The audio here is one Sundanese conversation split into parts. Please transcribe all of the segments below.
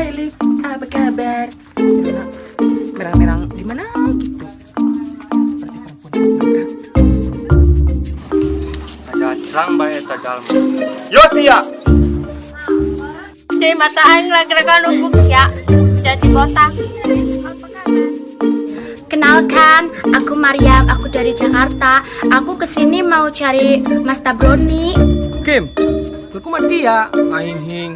Hai Liv, apa kabar? Merang-merang di mana gitu? Seperti perempuan. Ngajacrang bae eta jalma. Yo sia. Cai mata aing lagi numpuk ya. Jadi botak. Kenalkan, aku Mariam, aku dari Jakarta. Aku kesini mau cari Mas Tabroni. Kim, aku mah dia aing hing.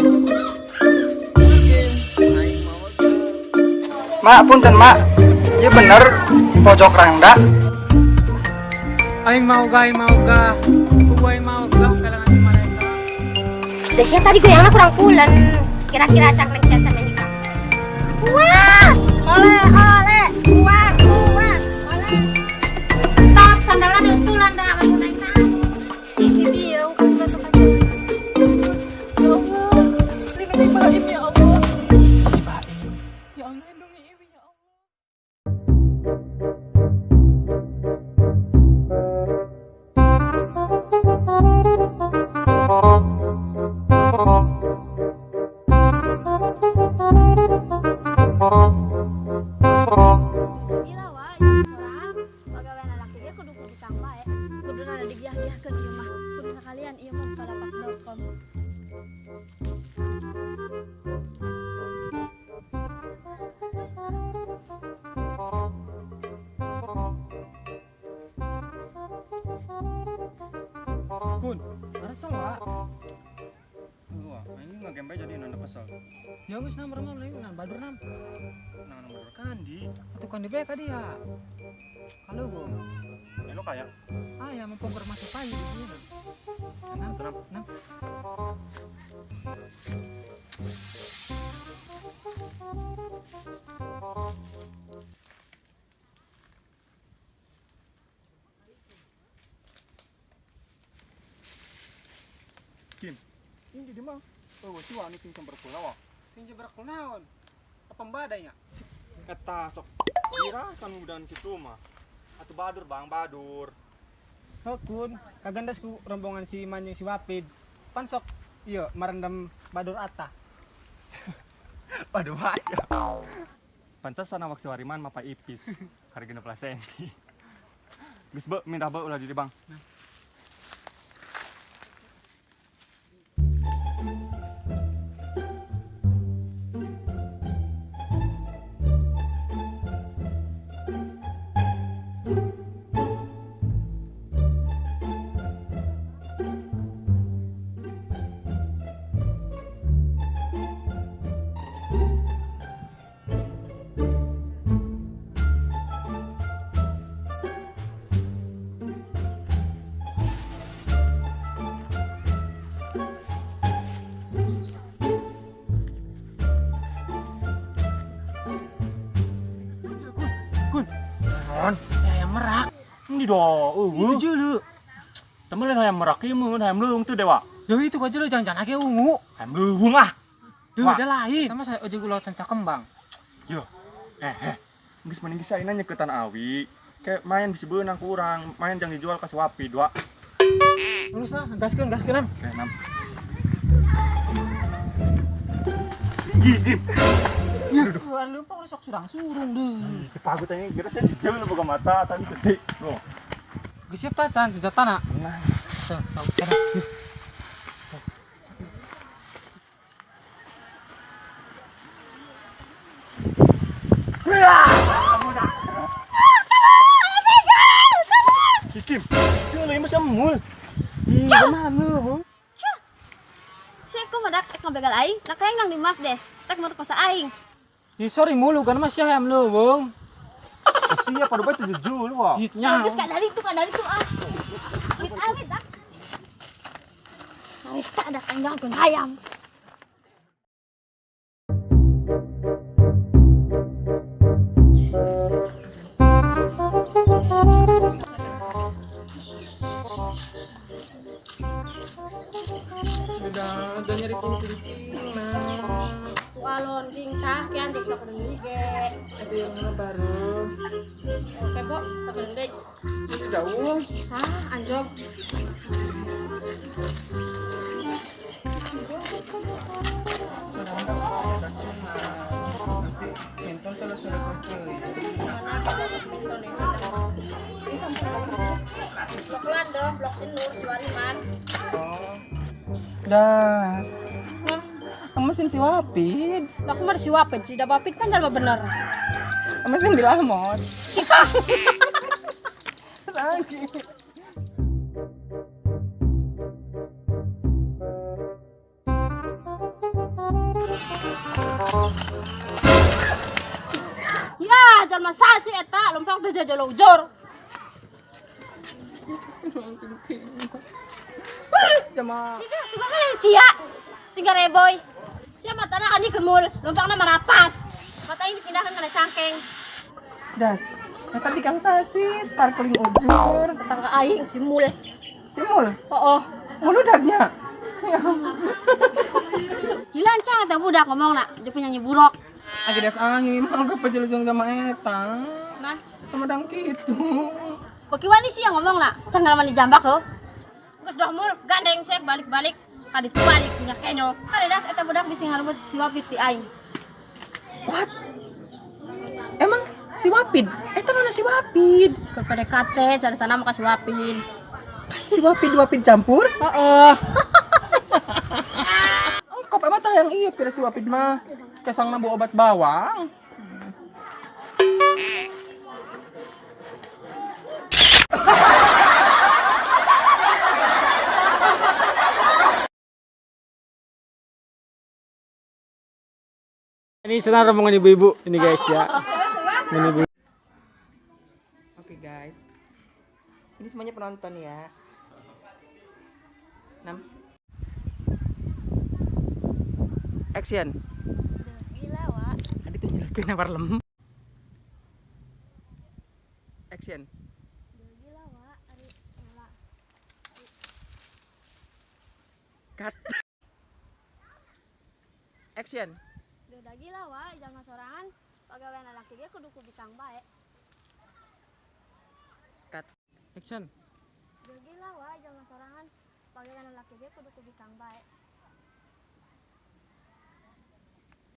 Mak, punten mak. Iya bener, pojok rangda. Aing mau ga, aing mau ga. Kubu aing mau ga kalangan si mereka. Desya tadi goyangnya kurang pulen. Kira-kira cak neng jasa menikah. Wah, Oleh, oleh, kuat, kuat, oleh. Top sandalnya lucu lah ndak kamu naik nah. Ini dia, bukan masuk aja. Ya Allah, lindungi Baim ya Allah. Ya Allah, lindungi Ibi ya Allah. Gila wah, sorangan pagawean lalaki ge kudu kudu bae. Kudu nada digiah-giahkeun ieu mah. Kudu sakalian ieu mah bukalapak.com. Kun, kesel wa. Wah, ini ngagembe jadi nanda kesel. Ya geus nam remam lain nan badur nam. Nah, nomor kandi. Atuh kan di BK dia. Kalau gua, Lo kayak ah ya mempongkar masuk payu di sini. Nam, tenang. nam. Kim. Ini di mah. Oh, si wani ting cember kula wa. Sing jebrak naon? Apa badainya? Eta sok dirasan mudahan kitu mah. Atuh badur Bang, badur. Hekun, kagandas ku rombongan si Iman jeung si Wapid. Pan sok iya merendam badur ata. Waduh aja. Pantesan awak si Wariman mapa ipis. Hari 16 senti. Geus be, minta be ulah jadi Bang. Kun, Non, ya yang merak. ini do, Itu julu. Temen lain hayam merak ieu mun hayam leuweung tuh dewa. Duh itu kok julu jangan-jangan ake ungu. Hayam leuweung ah. Duh, Wah. ada lain. Sama saya ojek ulah sanca kembang. Yo. Eh. Geus mending geus ayeuna nyeketan awi. Kayak main bisa beunang ku urang, main jangan dijual ka si Wapi dua. Lulus lah, gaskeun, gaskeun nam. Oke, enam. Gigi. Duh, lupa udah sok surang-surung deh. Pagut aja geus saya dijel boga mata tadi gede. Loh. Geus siap tacan senjata na. Nah. Tuh, tuh, tuh. Ikim. Jel ieu mah semul. Ih, mana lu? Saya kok madak ek ngabegal aing, nak hayang nang Dimas deh. Tak mau kosa aing. Ih, sorry mulu kan masih hayam lu, Bung. Siap pada bae tujuh jul wah. Ih, nyaho. Geus kadali tuh ah. Awit awit ah. Marista ada aing gangguan hayam. Udah nyari puluh nah. Walon ding tah kian jog sakedeung deui ge. Aduh, yang mana baru? Oke, Bo, sakedeung deui. Ini jauh. Hah, anjog. Mentol terus Blok landom, blok sinur, si Wariman. Oh. Das. Mesin si Wapid. Aku mah si Wapid, si Wapid kan jalma bener. Mesin dilamot. Cika. Lagi. Ya, jalma sa si eta, lompang teh jajalojor. Jama. Cika, suka kan sia. Tiga reboy. Sia matana kan ieu mul, lompangna marapas. Mata ini dipindahkan kana cangkeng. Das. Eta bikang sasi sparkling ujur. Tetangga aing si Mul. Simul. Oh, oh. Muludagnya. Ya. Gila cang eta budak ngomong nak, jeung penyanyi buruk. Aja das angin mau ke pejelujung sama eta. Nah, Sumedang gitu. Koki wani sih yang ngomong nak, cang ngalaman di jambak heuh. geus dah mul, gandeng sek balik-balik kaditu balik punya kenyo. Kali das eta budak bisa ngarebut si Wapid ti aing. What? Emang si Wapid? Eta mana si Wapid? Ke PDKT cari tanah mah ka si Wapid. Si Wapid Wapid campur? Heeh. Oh, kop emang tah yang iya pira si Wapid mah. Kesang bu obat bawang. Ini senang rombongan ibu-ibu ini guys ya. Ini ibu. Oke guys. Ini semuanya penonton ya. 6. Action. Gila, Wak. Tadi tuh nyelakin nawar lem. Action. Gila, Wak. Ari ngala. Cut. Action. Beda gila, Wak, jalma sorangan pagawean lalaki ge kudu ku bikang bae. Cut. Action. Beda gila, Wak, jalma sorangan pagawean lalaki ge kudu ku bikang bae.